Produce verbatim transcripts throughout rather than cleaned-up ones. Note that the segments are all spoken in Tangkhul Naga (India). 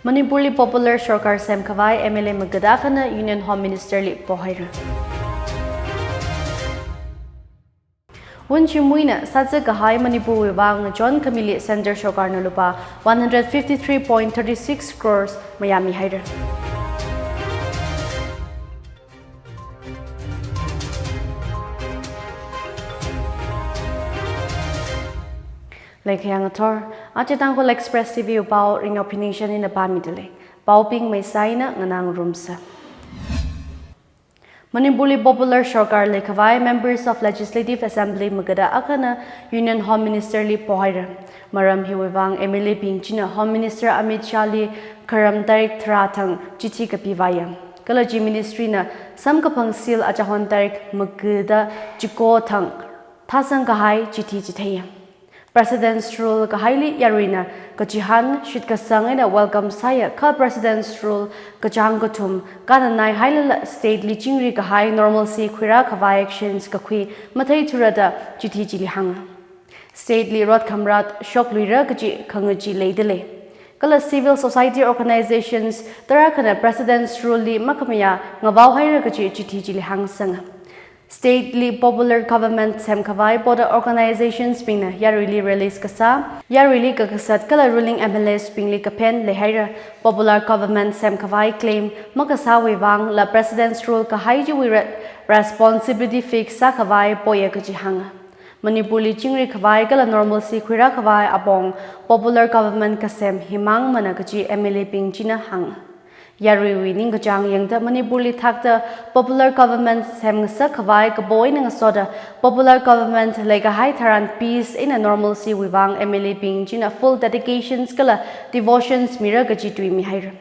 Manipurli popular sorkar semkhavai M L A magada akhana Union Home Minister li pohaira. Wunchingmuina sāzakahai Manipurwui vang ngachon khamili Centre sorkarna lupā one hundred fifty-three point thirty-six crores mayāmihaira. Leikhayang athor, aja Tangkhul Express T V wui pao Ringyao Phoenician eina pāmidalei. Paobing maisai eina nganā ngarumsa. Manipurli popular sorkar leikhavai Members of Legislative Assembly magada akhana Union Home Minister li pohaira. Maram hiwui vang M L A bing china Home Minister Amit Shah li kharam tarik tharā thang chithi kapivāya. Kala chi ministry na samkaphang seal achahon tarik magada chiko thang thāsangkahai chithi chitheiya. President's Rule kahaili yaruina kachihān shitkasang eina welcome sāya, kha President's Rule kachāng kathum kananai hailala state li chingri kahai normalcy khuirākhavai actions kakhui matheithura da chithi chili hānga. State li rot khamrat shokluira kaji khangachee leidalei. Kala civil society organizations tarākhana President's Rule li makhamayā ngavao haira kaji chithi chili hāngsanga. State li popular government semkhavai border organizations bingna yaruili release kasā, yaruili kakasat kala ruling M L As bingli kaphen leihaira. Popular government semkhavai claim makasāwui vangla President's Rule kahai chiwui re-, responsibility fix sākhavai poya kaji hānga. Manipurli chingri khavai kala normalcy khuirākhavai apong popular government kasem himangmana kaji M L A bing china hānga. Yaruiwui ningkachāng yangda Manipurli thakta popular government semngasakkhavai kapo eina ngasoda popular government leikahai tharan peace eina normalcy wui vang M L A bing china full dedications kala devotions mira kaji tuimihaira.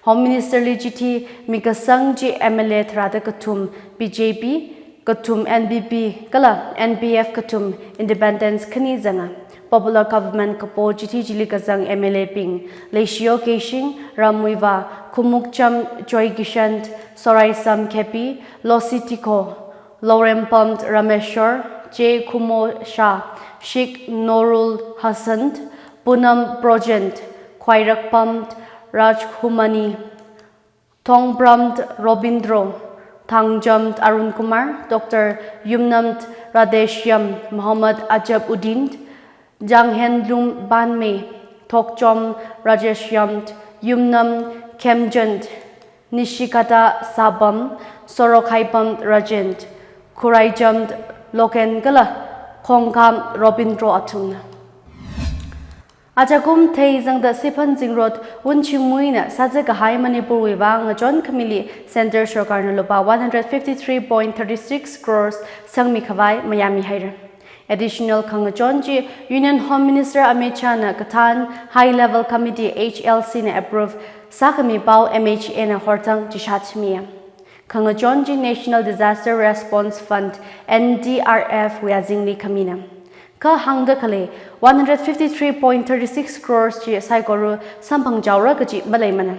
Home Minister li chithi mikasang chi M L A tharāda kathum B J P, kathum N P P kala N P F kathum independents khani zanga. Popular government kapo chithi chili kazang M L A bing Leishiyo Keishing, Ram Muivah, Khumukcham Joy Kishan, Soraisam Khepi, Losi Tikho, Lorempam Rameshwar, J Khumo Shah, Sheikh Noorul Hassan, Punam Brojen, Khwairakpam Rajkhumani, Thongpram Robindro, Thangjam Arun Kumar, Doctor Yumnam Radheshyam, Mohammad Ajab Uddin, Janghenlum Banmei, Thokchom Radheshyam, Yumnam Khemchand, Nishikanta Sabam, Sorokhaipam Rajen, Khuraijam Loken kala Khongkham Robindro athumna. Ajakum theizangda Siphan Zingrot Wunchingmuina sāzakahai Manipurwui vang ngachon khamili Centre sorkarna lupā one hundred fifty-three point thirty-six crores sangmikhavai mayāmihaira. Additional khangachon chi Union Home Minister Amit Shah na kathān High Level Committee H L C na approve sākhami pao M H A na horthang chishatmiya. Khangachon chi National Disaster Response Fund, N D R F, wui azingli khamina. Kha hāngda khalei one hundred fifty-three point thirty-six crores chi saikora samphangchaora kaji maleimana.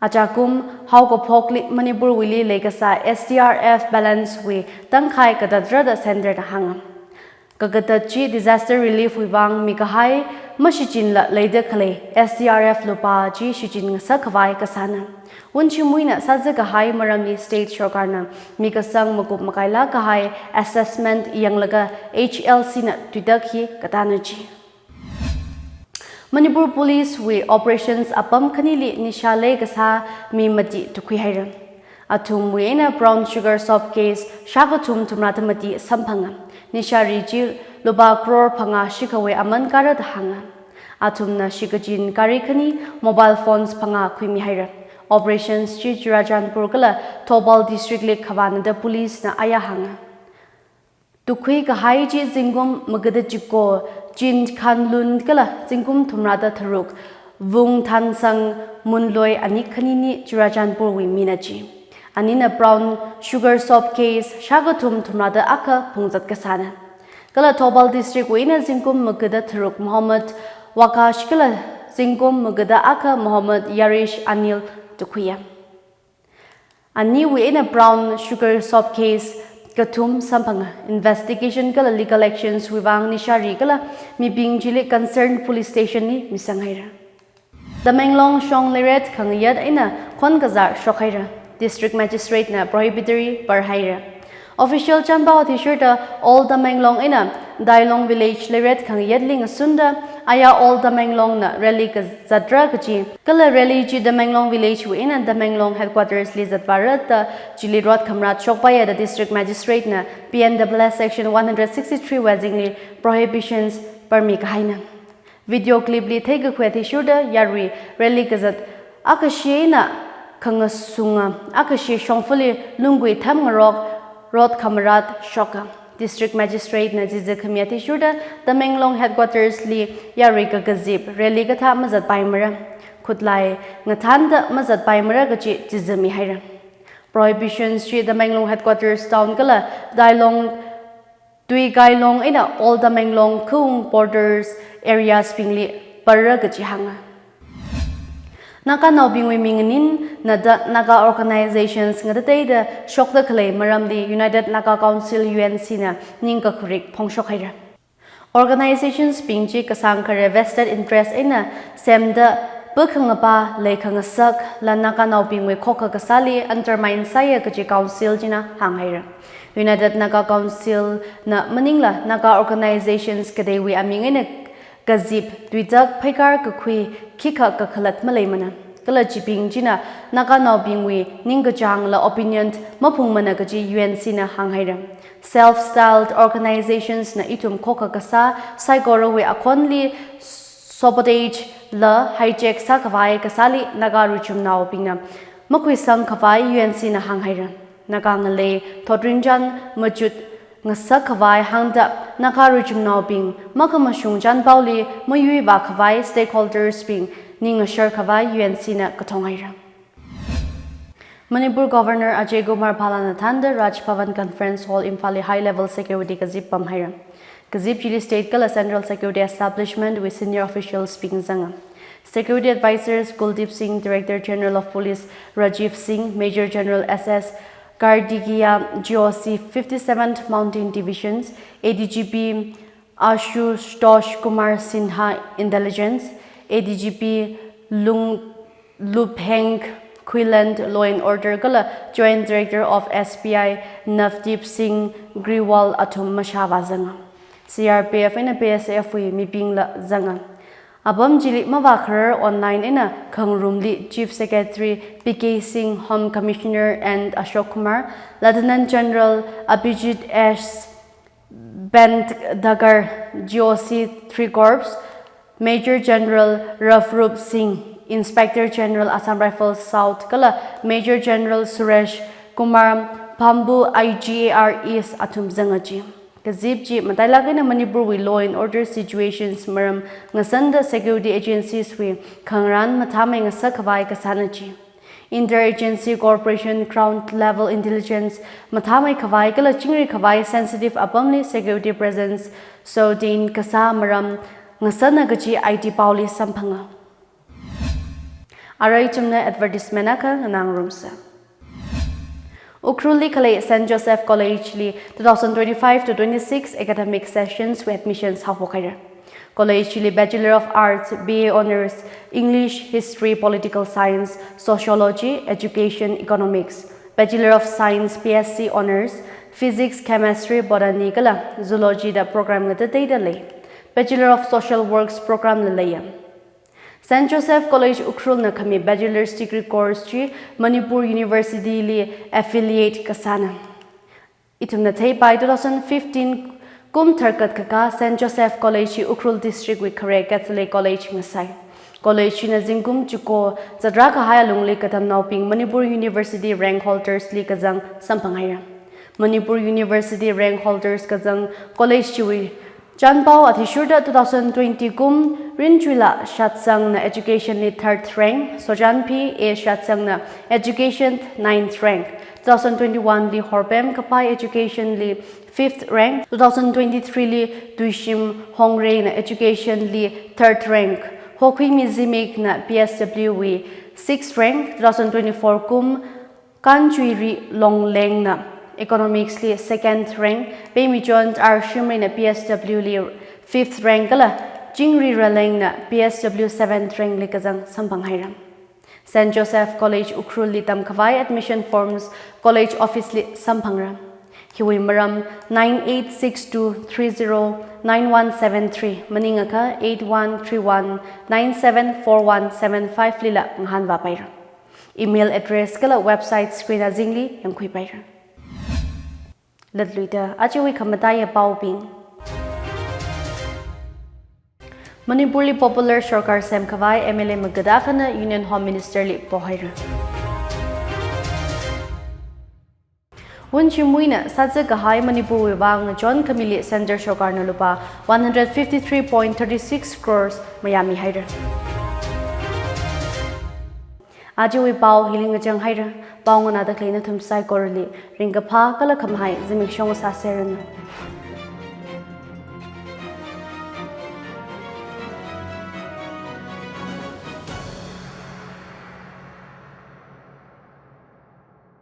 Ajakum haokaphokli Manipurwuili leikasā S D R F balance wui tangkhai katatra da Centre na hānga. Kakatat chi disaster relief wui vang mikahai mashichinla leida khalei S D R F lupā chi shichin ngasakkhavai kasāna. Wunchingmuina sāzakahai maramli state sorkarna mikasang makup makailāk kahai assessment yanglaga H L C na tuitak hi katāna chi. Manipur Police wui operations apam khanili nisha leikasā mi mati tukhuihaira. Athumwui eina brown sugar soap case shākathum thumrada mati samphanga. Nisha ri chi lupā crore phangā shikhawui aman kara da hānga. Athumna shikachin gari khani, mobile phones phangā khuimihaira. Operations chi Churachandpur kala Thoubal district li khavāna da police na aya hānga. Tukhui kahai chi zingkum magada chiko, Chin Khanlun kala zingkum thumrada tharuk, Vung Thansang Munloi ani khanini Churachandpurwui mina chi. Anina brown sugar soap case shākathum thumrada akha phungzat kasāna. Kala Thoubal district wui eina zingkum magada tharuk Mohammad Wakash kala zingkum magada akha Mohammad Yarish Anil tukhuiya. Aniwui eina brown sugar soap case kathum samphanga. Investigation kala legal actions wui vang nisha ri kala mibing chili concerned police station li misanghaira. Tamenglong shong leiret khangayat eina khon kazar shokhaira. District Magistrate na prohibitory parhaira. Official chānpao athishurda Old Tamenglong eina Dailong Village leiret khangayatli ngasunda aya Old Tamenglong na rally kazatra kaji. Kala rally chi Tamenglong Village wui eina Tamenglong Headquarters li zatvāra da chili rot khamarat shokpaiya da District Magistrate na P N double S Section one hundred sixty-three wui azingli prohibitions parmi kahaina. Video clip li theikakhui athishurda yarui rally kazat akhashi eina khangasunga akhashi shongfali lunggui tham ngarok rot khamarat shoka. District Magistrate na chizi khami athishurda Tamenglong Headquarters li yarui kakazip rally kathā mazatpaimara. Khutlai ngathānda mazatpaimara kaji chizi mihaira. Prohibitions chi Tamenglong Headquarters Town kala Dailong Tuikailong eina Old Tamenglong khaung borders areas bingli parra kaji hānga. Naganaobingwui ming nganinna da Naga organizations ngatateida shokda khalei maramli United Naga Council U N C na ningkakhurik phongshokhaira. Organizations bing chi kasāngkhare vested interest eina semda pakhangapa leikhangasak la Naganaobingwui khokha kasāli undermine sāya kaji Council china hānghaira. United Naga Council na maningla Naga organizations kateiwui aming eina kazip, tuitak, pheikar kakhui khikha kakhalat maleimana. Kala chibing china Naganaobingwui ningkachāng la opinion maphungmana kaji U N C na hānghaira. Self-styled organizations na ithum khokha kasā saikorawui akhonli sabotage la hijack sākhavai kasāli Naga ruichumnaobingna makhuisang khavai U N C na hānghaira. Naga ngalei thotrinchān machut ngasak khavai hāngda Naga ruichumnaobing makhamashung chānpaoli mayuivā khavai stakeholders bing ning ngashar khavai U N C na kathonghaira. Manipur Governor Ajay Kumar Bhalla na thānda Raj Bhavan Conference Hall Imphal li high level security kazip pamhaira. Kazip chili state kala central security establishment wui senior officials bing zanga. Security advisors Kuldeep Singh, Director General of Police Rajiv Singh, Major General S S Karthikeya, G O C fifty-seventh Mountain Divisions, A D G P Ashutosh Kumar Sinha, Intelligence, A D G P Lung Lupheng Quiland, Law and Order kala Joint Director of S B I Navdeep Singh Grewal athum mashāvā zanga. C R P F eina B S F wui mibingla zanga. Apam chili mavākharar online eina khangarumli Chief Secretary P K Singh, Home Commissioner N Ashok Kumar, Lieutenant General Abhijit S Bendkar, G O C three Corps, Major General Ravroop Singh, Inspector General Assam Rifles South kala Major General Suresh Kumar Pambu, I G A R East athum zanga ji. Kazip chi matailāk eina Manipur wui law and order situations maram ngasanda security agencies wui khangarān mathāmei ngasak khavai kasāna ji. Interagency cooperation, ground level intelligence mathāmei khavai kala chingri khavai sensitive apamli security presence sustain kasā maram ngasana kaji I T paoli samphanga. Arui ithumna advertisement akha nganāngarumsa. Ukhrulli khalei Saint Joseph College li two thousand twenty-five to twenty-six academic sessions wui admissions haophokhaira. College li Bachelor of Arts, B A Honours, English, History, Political Science, Sociology, Education, Economics, Bachelor of Science, B S C Honours, Physics, Chemistry, Botany kala Zoology da program ngatateida lei. Bachelor of Social Works program la leiya. Saint Joseph College Ukhrul na khami bachelor's degree course chi Manipur University li affiliate kasāna. Ithumna theipai two thousand fifteen kum tharkat kaka Saint Joseph College hi Ukhrul District wui khare Catholic College ngasai. College hina zingkum chiko zatra kahai alungli katamnaobing Manipur University rank holders li kazang samphanghaira. Manipur University rank holders kazang college chiwui chānpao athishurda two thousand twenty kum Rinchuila Shatsangna education li third rank, Sochanphi A Shatsangna education ninth rank, two thousand twenty-one li Horpem Kapai education li fifth rank, two thousand twenty-three li Tuishim Hongreina education li third rank, Hokhuimi Zimikna P S W wui sixth rank, two thousand twenty-four kum Kanchuiri Longlengna Economics li second rank, Peimichon R Shimrina P S W li fifth rank kala Chingri Ralengna P S W seven train li kazang samphang haira. Saint Joseph College Ukhrul li tamkhavai admission forms college office li samphangra. Hiwui maram nine eight six two three zero nine one seven three maningakha eight one three one nine seven four one seven five lila ngahānvā paira. Email address kala website screen azingli yangkhui paira. Latluida ajawui khamataiya paobing. Manipur li popular sorkar semkhavai M L A magada akhana Union Home Minister li pohaira. Wun Chimwuina sāzakahai Manipur wui vang ngachon khamili Centre sorkarna lupā one hundred fifty three point three six crores mayāmi haira. Ajawui pao hili ngachang haira. Pao nganāda khalei nathum saikorali ringkaphā kala khamahai zimiksho sāseranu.